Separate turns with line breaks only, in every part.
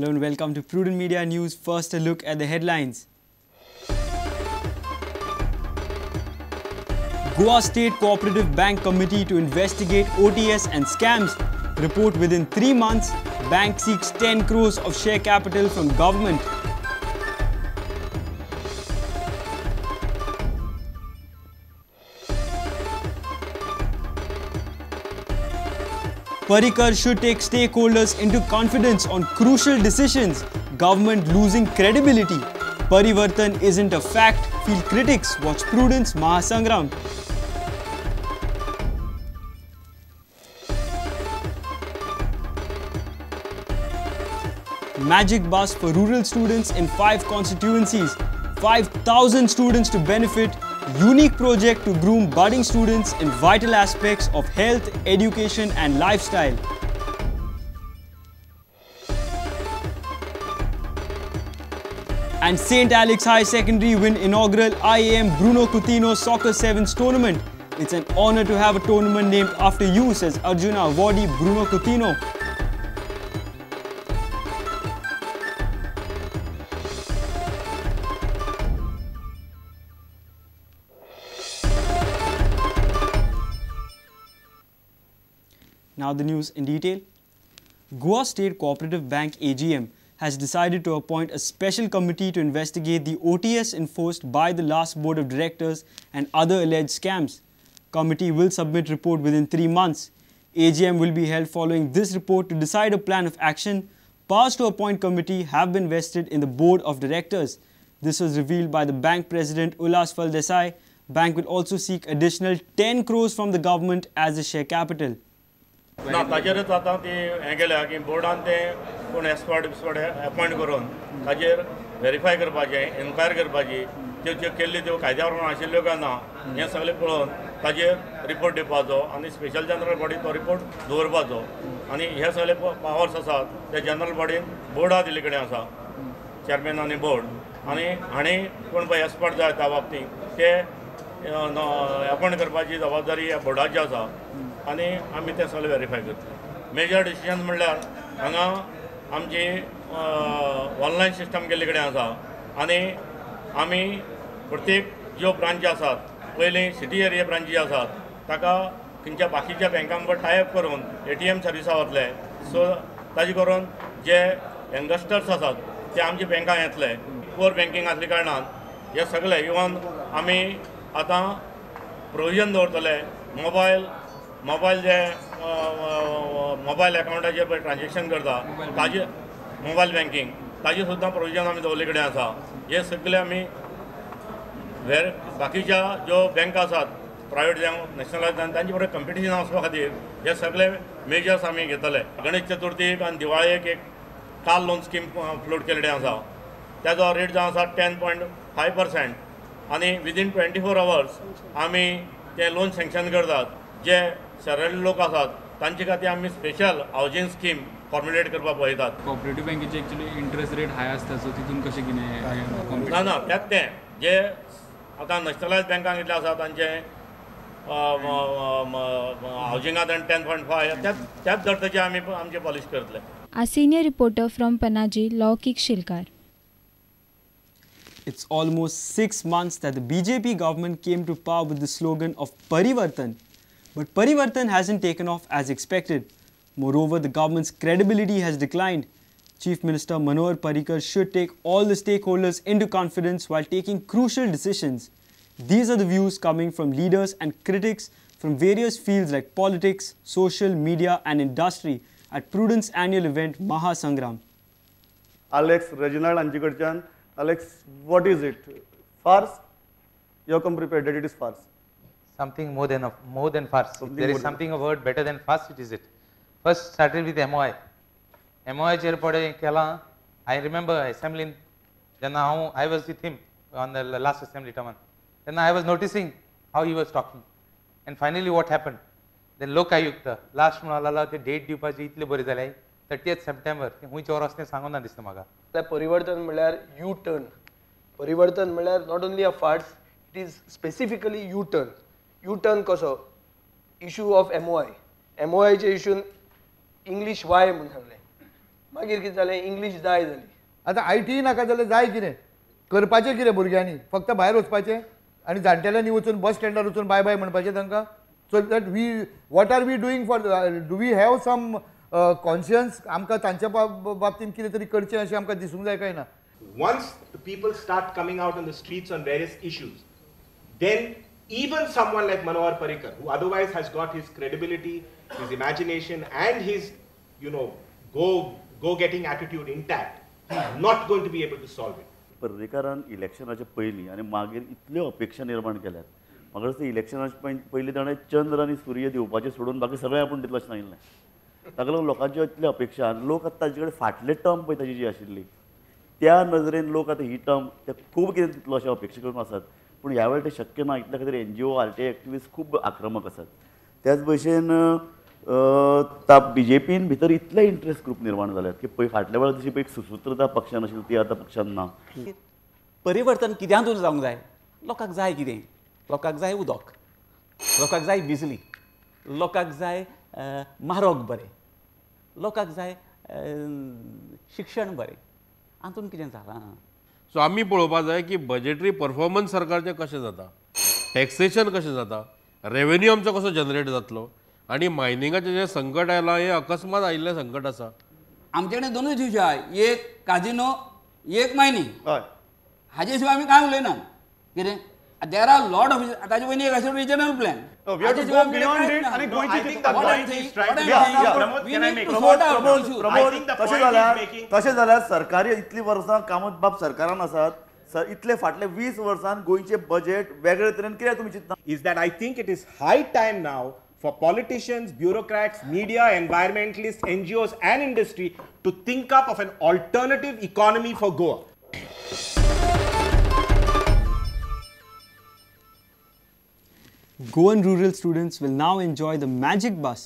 Hello and welcome to Prudent Media News. First, a look at the headlines. Goa State Cooperative Bank Committee to investigate OTS and scams. Report within 3 months. Bank seeks 10 crores of share capital from government. Parrikar should take stakeholders into confidence on crucial decisions. Government losing credibility. Parivartan isn't a fact, feel critics. Watch Prudence Mahasangram. Magic bus for rural students in 5 constituencies. 5,000 students to benefit. Unique project to groom budding students in vital aspects of health, education and lifestyle. And St. Alex High Secondary win inaugural IAM Bruno Coutinho Soccer Sevens tournament. It's an honor to have a tournament named after you, says Arjuna awardee Bruno Coutinho. Now the news in detail. Goa State Cooperative Bank AGM has decided to appoint a special committee to investigate the OTS enforced by the last board of directors and other alleged scams. Committee will submit report within 3 months. AGM will be held following this report to decide a plan of action. Powers to appoint committee have been vested in the board of directors. This was revealed by the bank president Ullas Faldesai. Bank will also seek additional 10 crores from the government as a share capital.
ना ताजेरच आतां ती हें केल्या की बोर्डान तें कोण expert बिस्पर्ट appoint करून ताजेर वेरीफाय करपाचें, एन्क्वायरी करपाची, त्यो ज्यो केल्ल्यो त्यो कायद्या प्रमाण आशिल्ल्यो काय ना हें सगळें पळोवन ताजेर रिपोर्ट दिवपाचो आनी स्पेशल जनरल बॉडी तो रिपोर्ट दवरपाचो. आनी हे सगळे पावर्स आसात ते जनरल बॉडीन बोर्डा दिल्ले कडेन आसा, चेअरमॅन आनी बोर्ड. आनी हांणी कोण पळय एक्सपर्ट जाय त्या बाबतींत ते एपॉयंट करपाची जबाबदारी ह्या बोर्डाची आसा आनी आमी तें सगळें वेरीफाय करतले. मेजर डिसिजन म्हणल्यार हांगा आमची ऑनलायन सिस्टम केल्ले कडेन आसा आनी आमी प्रत्येक ज्यो ब्रांची आसात, पयलीं सिटी एरिया ब्रांची आसात ताका खंयच्या बाकीच्या बँकां बरोबर टायप करून ATM सर्विसा वतले. सो ताजे करून जे यंगस्टर्स आसात ते आमच्या बँकां येतले. पुअर बँकींग आसल्या कारणान हे सगळे इवन आमी आतां प्रोविजन दवरतले मोबायल जे मोबायल एकावंटाचेर पळय ट्रान्जेक्शन करता ताजे मोबायल बँकींग ताजे सुद्दां प्रोविजन आमी दवरले कडेन आसा. हे सगळे आमी बाकीच्या ज्यो बँका आसात प्रायवेट जावं नॅशनलायज जावं तांचे बरोबर कंपिटिशन वचपा खातीर हे सगळे मेजर्स आमी घेतले. गणेश चतुर्थीक आनी दिवाळेक एक कार लोन स्कीम फ्लोट केल्ले आसा, ताजो रेट जावन आसा 10.5% आनी विदीन 24 अवर्स आमी तें लोन सँक्शन करतात. जे सॅलरी लोक आसात तांचे खातीर आमी स्पेशल हावजींग स्कीम फॉर्म्युलेट करपाक पळयतात.
कॉपरेटिव्ह बँकेचे एक्चुअली इंट्रस्ट रेट हाय आसता, सो तितून कशें कितें
ना ना त्यात तें जे आतां नॅशनलायज बँकांक कितलें आसा तांचें हावजिंगांत 10.5 त्याच दर आमी आमचे पॉलिश करतले.
A senior reporter from Panaji, Laukik Shilkar.
It's almost 6 months that the BJP government came to power with the slogan of Parivartan. But Parivartan hasn't taken off as expected. Moreover, the government's credibility has declined. Chief Minister Manohar Parrikar should take all the stakeholders into confidence while taking crucial decisions. These are the views coming from leaders and critics from various fields like politics, social media and industry at Prudent's annual event Mahasangram.
Alex Reginald Anjikarchan. Alex, what is it? Farce? You have come prepared that it is farce.
Something more than farce. Something there is something a word better than farce, it is it. First started with MOI. MOI चेर पडे केला. I remember assembly जेन्ना हांव I was with him on the last assembly term. Then I was noticing how he was talking. And finally what happened? Then Lokayukta last म्हणून लागला ते date दिवपाची इतले बरी जाले 30th September खंयच्या वर आसा तें सांगूंक ना दिसता म्हाका.
परिवर्तन म्हणल्यार यू टर्न. परिवर्तन म्हणल्यार not only a farce, it is specifically U turn. U turn कसो? Issue of MOI. MOIचे इशून इंग्लीश वाय म्हूण सांगलें. मागीर कितें जालें, इंग्लीश जाय जाली.
आतां I T नाका जाल्यार जाय कितें करपाचें, कितें भुरग्यांनी फक्त भायर वचपाचें आनी जाणटेल्यांनी वचून बस स्टँडार वचून बाय बाय म्हणपाचें तांकां. So that we what are we doing for, do we have some conscience? आमकां तांच्या बाबतींत कितें तरी करचें अशें आमकां दिसूंक जाय काय ना?
Once the people start coming out on the streets on various issues, then even someone like Manohar Parrikar, who otherwise has got his credibility, his imagination and his, you know, go-getting attitude intact, he's not going to be able to solve it.
पर्रीकारान इलेक्शनाच्या पयलीं आनी मागीर इतल्यो अपेक्षा निर्माण केल्यात. म्हाका दिसता इलेक्शनाच्या पयलीं ताणें चंद्र आनी सूर्य दिवपाचें सोडून बाकी सगळें आपूण दितलो अशें सांगिल्लें. ताका लागून लोकांच्यो इतल्यो अपेक्षा आनी लोक आतां ताजे कडेन फाटले टर्म पळय ताजी जी आशिल्ली त्या नदरेन लोक आतां ही टर्म ते खूब कितें दितलो अशें अपेक्षा करून आसात. पूण ह्या वेळार तें शक्य ना. इतल्या खातीर NGO RTI activist खूब आक्रमक आसात. त्याच भशेन बी जे पीन भितर इतले इंट्रस्ट ग्रूप निर्माण जाल्यात की पळय फाटल्या वेळार जशी पळय एक सुसूत्रता पक्षान आशिल्ली ती आतां पक्षान ना.
परिवर्तन कित्यांतून जावंक जाय? लोकांक जाय कितें? लोकांक जाय उदक, लोकांक जाय बिजली, लोकांक जाय म्हारोग बरें, लोकांक जाय शिक्षण बरें. हातूंत कितें जालां?
सो आमी पळोवपाक जाय की बजेटरी परफॉर्मन्स सरकारचें कशें जाता, टॅक्सेशन कशें जाता, रेवेन्यू आमचो कसो जनरेट जातलो आनी मायनिंगाचें जें संकट आयलां हें अकस्मात आयिल्लें संकट आसा.
आमचे कडेन दोनूच इशू आहा, एक काजिनो, एक मायनींग. हाजे शिवाय आमी कांय उलयना. कितें there are lot of ताजे पयलीं एक आशिल्लो रिजनल प्लॅन.
तशें जाल्यार सरकारी इतलीं वर्सां कामत बाब सरकारान आसात, इतले फाटले 20 वर्सां गोंयचें बजेट वेगळे तरेन कित्याक तुमी चिंतना?
Is that I think it is high time now for politicians, bureaucrats, media, environmentalists, NGOs and industry to think up of an alternative economy for Goa.
Goan rural students will now enjoy the Magic Bus.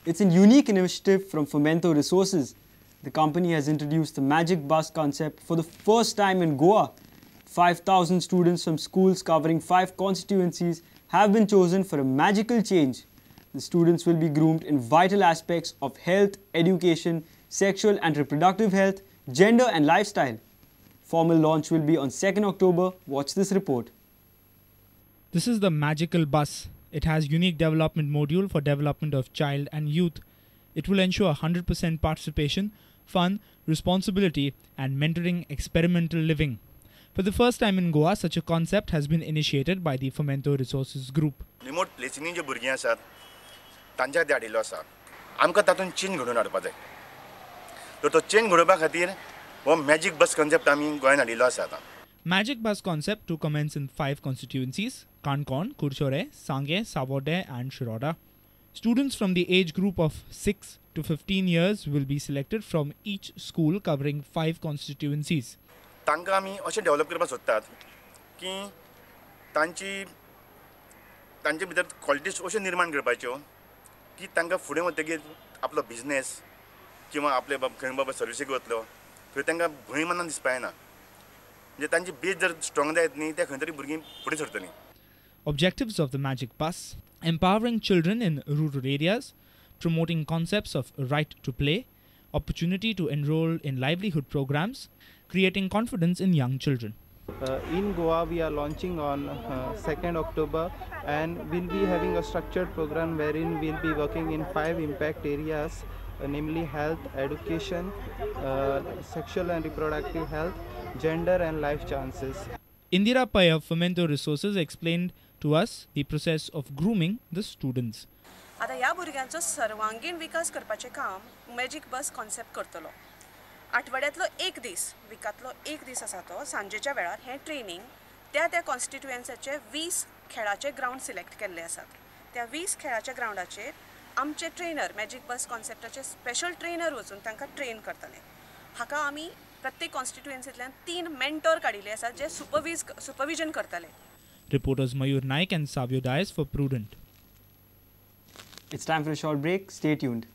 It's a unique initiative from Fomento Resources. The company has introduced the Magic Bus concept for the first time in Goa. 5,000 students from schools covering 5 constituencies have been chosen for a magical change. The students will be groomed in vital aspects of health, education, sexual and reproductive health, gender and lifestyle. Formal launch will be on 2nd October. Watch this report.
This is the Magical Bus. It has unique development module for development of child and youth. It will ensure 100% participation, fun, responsibility and mentoring experimental living. For the first time in Goa, such a concept has been initiated by the Fomento Resources Group.
Remote प्लेसींनी जे भुरगीं आसात तांच्या खातीर हाडिल्लो आसा. आमकां तातूंत change घडोवन हाडपा जाय. तर तो चेंज घडोवपा खातीर हो मॅजीक बस कॉन्सेप्ट आमी गोंयांत हाडिल्लो आसा आतां.
Magic Bus concept to commence in 5 constituencies: Canacona, Curchorem, Sanguem, Savordem and Shiroda. Students from the age group of 6 to 15 years will be selected from each school covering 5 constituencies.
तांकां आमी अशें develop करपाक सोदतात की तांची तांचे भितर क्वॉलिटीज अश्यो निर्माण करपाच्यो की तांकां फुडें वतकीर आपलो बिजनेस किंवा आपले खंय बाबा सर्विसीक वतलो थंय तांकां भंय मनान दिसपा जायना. म्हणजे तांची बेज जर स्ट्रॉंग जायत न्ही ते खंय तरी भुरगीं फुडें सरतलीं.
Objectives of the Magic Bus: empowering children in rural areas, promoting concepts of right to play, opportunity to enroll in livelihood programs, creating confidence in young children.
In Goa, we are launching on 2nd October and we'll be having a structured program wherein we'll be working in 5 impact areas, namely health, education, sexual and reproductive health, gender and life chances.
Indira Pai of Fomento Resources explained to us the process of grooming the students.
आता ह्या भुरग्यांचो सर्वांगीण विकास करपाचें काम magic बस concept करतलो. आठवड्यांतलो एक दीस, विकांतलो एक दीस आसा तो सांजेच्या वेळार हें ट्रेनींग त्या त्या कॉन्स्टिट्युएन्साचे 20 खेळाचे ग्रावंड सिलेक्ट केल्ले आसात. त्या 20 खेळाच्या ग्रावंडाचेर आमचे ट्रेनर मॅजीक बस कॉन्सेप्टाचे स्पेशल ट्रेनर वचून तांकां ट्रेन करतले. हाका आमी प्रत्येक कॉन्स्टिट्युएन्सींतल्यान 3 मेंटोर काडिल्ले आसात जे सुपरविजन करतले.
Reporters Mayur Naik and Savio Dias for Prudent.
It's time for a short break. Stay tuned.